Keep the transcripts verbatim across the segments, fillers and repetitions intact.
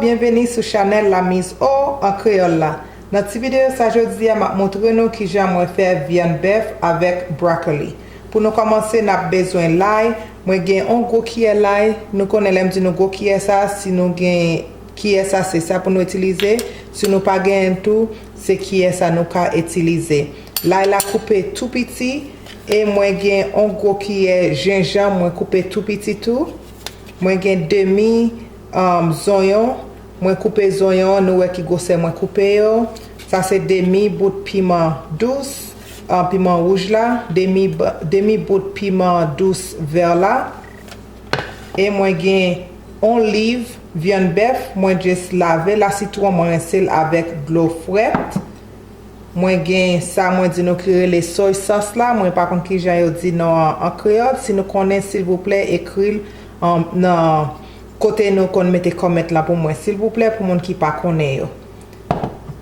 Byenveni sou chanèl Lamiz O an kreyòl la. Nan ti videyo sa jodi a, m ap montre nou kijan mwen fè vyann bèf avèk brokoli. Pou nou kòmanse, n ap bezwen lay. Mwen gen yon gwo kiyè lay. Nou konnen lè m di nou gwo kiyè sa, si nou gen kiyè sa, se sa pou nou itilize. Si nou pa genyen tou, se kiyè sa nou ka itilize. Lay la koupe tou piti. E mwen gen yon gwo kiyè jenjanm, mwen koupe tou piti tou. Mwen gen demi, um, zonyon. Mwen koupe zonyon an, nou wè ki gwosè mwen koupe yo. Sa se demi bout piman dous, um, piman wouj la, demi, demi bout piman dous vè la. E mwen gen yon liv vyann bèf, mwen just lave l, a sitwon, mwen rense l avèk dlo frèt. Mwen gen sa mwen di nou ki rele soy sauce la, mwen pa konn kijan yo di non an an kreyòl. Si nou konnen, silvouplè, ekri l, um, nan kote nou konn mete comment la pou mwen, silvouplè, pou moun ki pa konnen yo.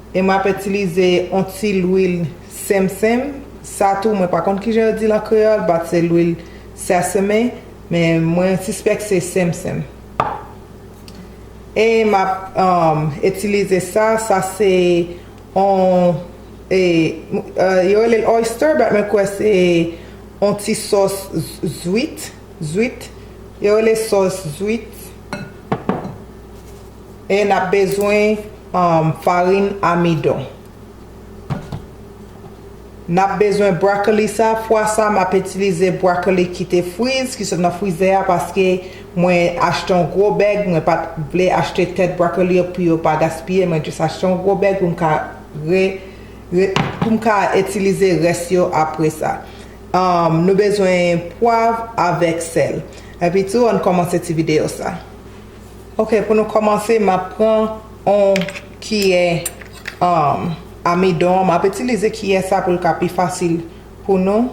E mwen ap itilize yon ti lwil senmsenm. Sa tou, mwen pa konn kijan yo di l an kreyòl, but se lwil sesame, men mwen sispèk se senmsenm. E m ap, um, itilize sa. Sa se yon, e, m- e, yo rele l oyster, but mwen kwè se yon ti sòs z- zwit. Zwit. Yo rele sòs zwit. E n ap bezwen, um, farin amidon. N ap bezwen brokoli sa. Fwa sa, m ap itilize brokoli ki te friz, ki sot nan frizè a, paske mwen achte yon gwo bèg. Mwen pa t vle achte tèt brokoli yo pou yo pa gaspiye. Mwen just achte yon gwo bèg pou m ka re, re, pou m ka itilize rès yo apre sa. Um, nou bezwen pwav avèk sèl. Epi tou, ann kòmanse ti videyo sa. Ok, pou nou kòmanse, m ap pran yon kiyè, um, amidon. M ap itilize kiyè sa pou l ka pi fasil pou nou.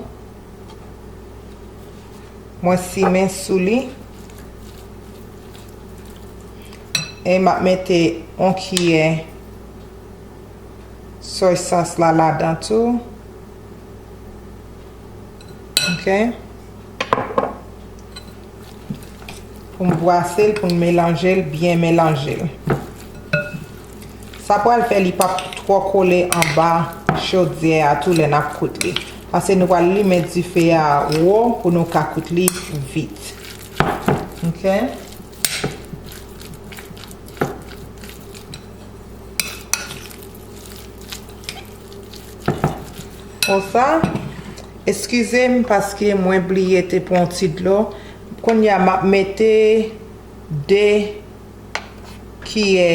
Mwen simen sou li. E m ap mete yon kiyè soy sauce la ladan tou. Ok. Pou m bwase l, pou m melanje l, byen melanje l. Sa pral fè li p ap twò kole anba chodyè a tou lè n ap kwit li. Paske nou pral limen dife a wo pou nou ka kwit li vit. Ok. Konsa, eskize m paske mwen bliye te pran yon ti dlo. Kounye a, m ap mete de kiyè,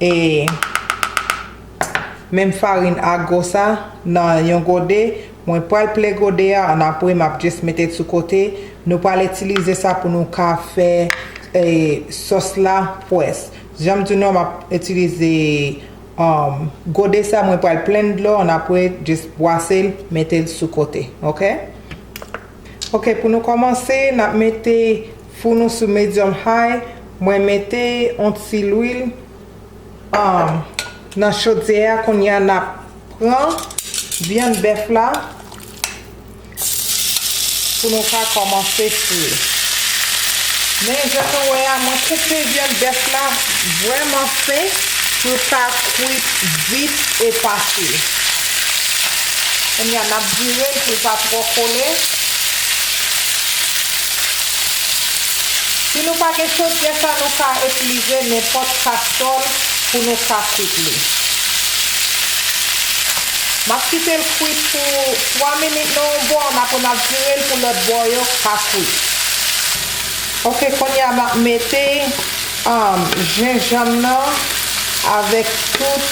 e, menm farin ago sa nan yon gode. Mwen pral plen gode a, annapre m ap just mete l sou kote. Nou pral itilize sa pou nou ka fè, e, sòs la pwès. Jan m di nou, m ap itilize, um, gode sa, mwen pral plen dlo, annapre just bwase l, mete l sou kote. Ok? Ok, pou nou kòmanse, n ap mete fou nou sou medium high. Mwen mete yon ti lwil, um, nan chodyè a. Kounye a, n ap pran vyann bèf la pou nou ka kòmanse fri. Men jan nou wè a, mwen koupe vyann bèf la vrèman fen pou l ka kwit vit e fasil. Kounye a, n ap vire l pou l pa twò kole. Si nou pa gen chodyè sa, nou ka itilize nenpòt kastòl pou nou ka kwit li. M ap kite l kwit pou twa minit nan yon bò, annapre n ap vire l pou lòt bò yo ka kwit. Ok, kounye a m ap mete, um, jenjanm nan avèk tout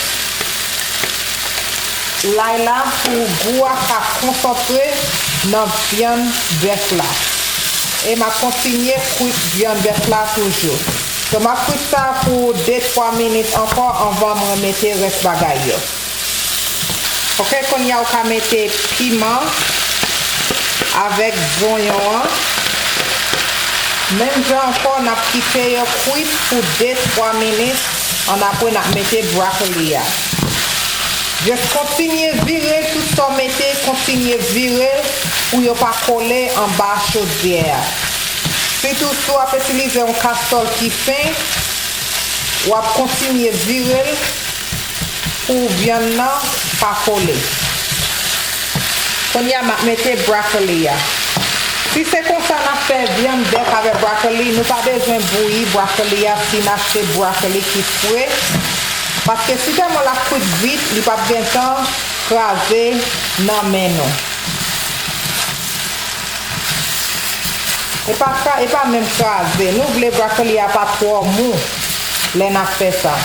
lay la pou gou a ka konsantre nan vyann bèf la. E m ap kontinye kwit vyann bèf la toujou. So, m ap kwit sa pou de twa minit ankò anvan mwen mete rès bagay yo. Ok, kounye a ou ka mete piman avèk zonyon an. Menm jan ankò, n ap kite yo kwit pou de twa minit, annapre n ap mete brokoli a. Just kontinye vire l, tout sa w mete, kontinye vire l pou yo pa kole anba chodyè a. Sitou si w ap itilize yon kastòl ki fen, W ap kontinye vire l pou vyann nan pa kole. Kounye a, m ap mete brokoli a. Si se konsa n ap fè vyann bèf avèk brokoli, nou pa bezwen bouyi brokoli a si n achte brokoli ki fre. Paske si tèlman l ap kwit vit, li p ap gen tan kraze nan men nou. E pa, e pa menm kraze. Nou vle brokoli a pa twò mou lè n ap fè sa.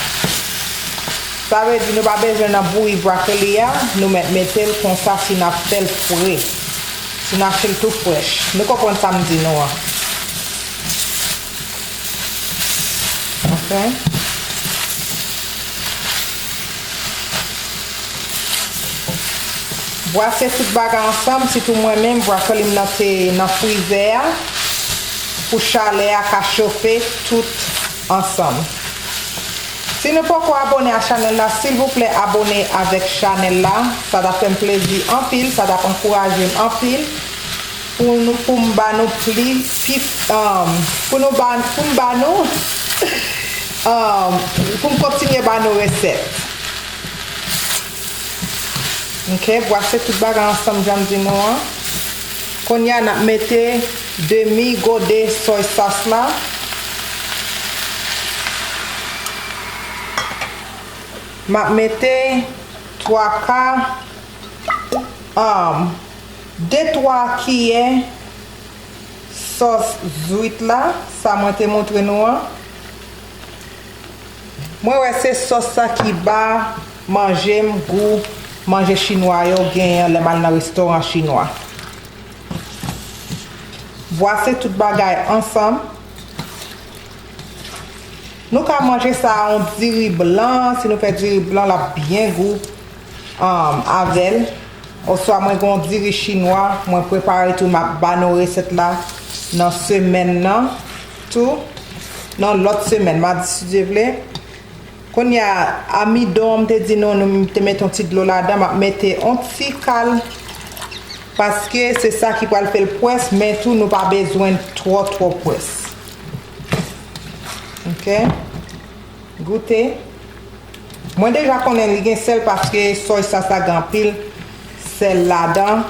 Sa vle di nou pa bezwen nan bouyi brokoli a, nou mèt mete l konsa si n ap fè l fre. Si n achte l tou frèch. Nou konprann sa m di nou an. Ok. Bwase tout bagay ansanm, sitou mwen menm, brokoli m nan te nan frizè a, pou chalè a ka chofe tout ansanm. Si nou poko abone a chanèl la, silvouplè abone avèk chanèl la. Sa t ap fè m plezi anpil, sa t ap ankouraje m anpil pou nou, pou m ba nou pli, pi, um, pou nou ba, pou m ba nou, um, pou m kontinye ba nou resèt. Ok, bwase tout bagay ansanm jan m di nou an. Kounye a, n ap mete demi gode soy sauce la. M ap mete twa ka, um, de twa kiyè sòs zwit la, sa mwen te montre nou an. Mwen wè se sòs sa ki ba manje m gou manje chinwa yo genyen lè m al nan restoran chinwa. Bwase tout bagay ansanm. Nou ka manje sa a yon diri blan, si nou fè diri blan, l ap byen gou, um, avè l. Oswa mwen gen yon diri chinwa, mwen prepare tou, m ap ba nou resèt la nan semèn nan tou. Nan lòt semèn, madi si Dye vle. Kounye a, amidon an, m te di nou, nou te mete yon ti dlo ladan, m ap mete yon ti kal, paske se sa ki pral fè l pwès, men tou nou pa bezwen twò, twò pwès. Ok. Goute. Mwen deja konnen li gen sèl paske soy sauce la gen anpil sèl ladan.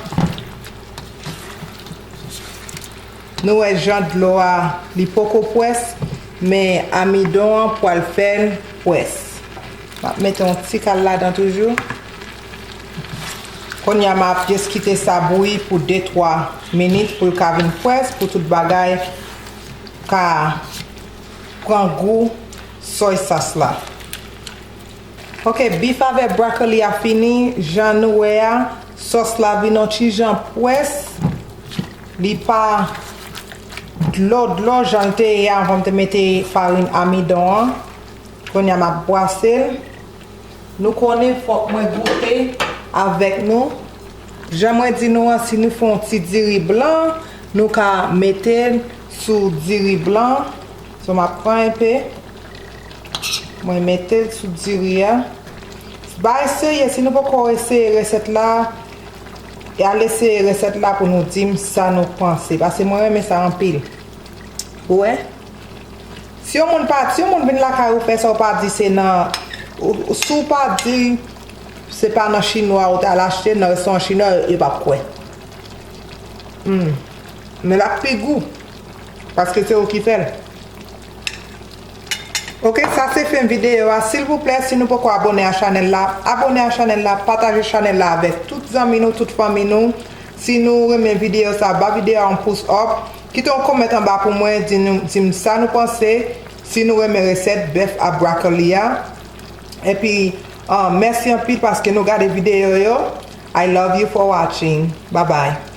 Nou wè jan dlo a, li poko pwès, men amidon an pral fè l pwès. M ap mete yon ti kal ladan toujou. Kounye a, m ap jis kite sa bouyi pou de twa minit pou l ka vin pwès, pou tout bagay ka pran gou soy sauce la. Ok, beef avèk brokoli a fini. Jan nou wè a, sòs la vin yon ti jan pwès. Li pa dlo dlo jan l te ye anvan m te mete farin amidon an. Kounye a m ap bwase l. Nou konnen fòk mwen goute avèk nou. Jan mwen di nou an, si nou fè yon ti diri blan, nou ka mete l sou diri blan. So, m ap pran enpe. Mwen mete l sou diri a. Bay eseye, si nou poko eseye resèt la, e al eseye resèt la pou nou di m sa nou panse. Paske mwen renmen sa anpil. Ou wè? Si yon moun pa, si yon moun vin lakay ou fè sa, ou pa di se nan, ou, si w pa di se pa nan chinwa ou t al achte, nan restoran chinwa, yo p ap kwè. Hmm. Men l ap pi gou. Paske se ou ki fè l. Ok, sa se fen videyo a. Silvouplè, si nou poko abone a chanèl la, abone a chanèl la, pataje chanèl la avèk tout zanmi nou, tout fanmi nou. Si nou renmen videyo sa, ba videyo a yon pous up. Kite yon kòmantè anba pou mwen, di nou, di m sa nou panse, si nou renmen resèt bèf a brokoli a. Epi, ah, mèsi anpil paske nou gade videyo yo. I love you for watching. Bye bye.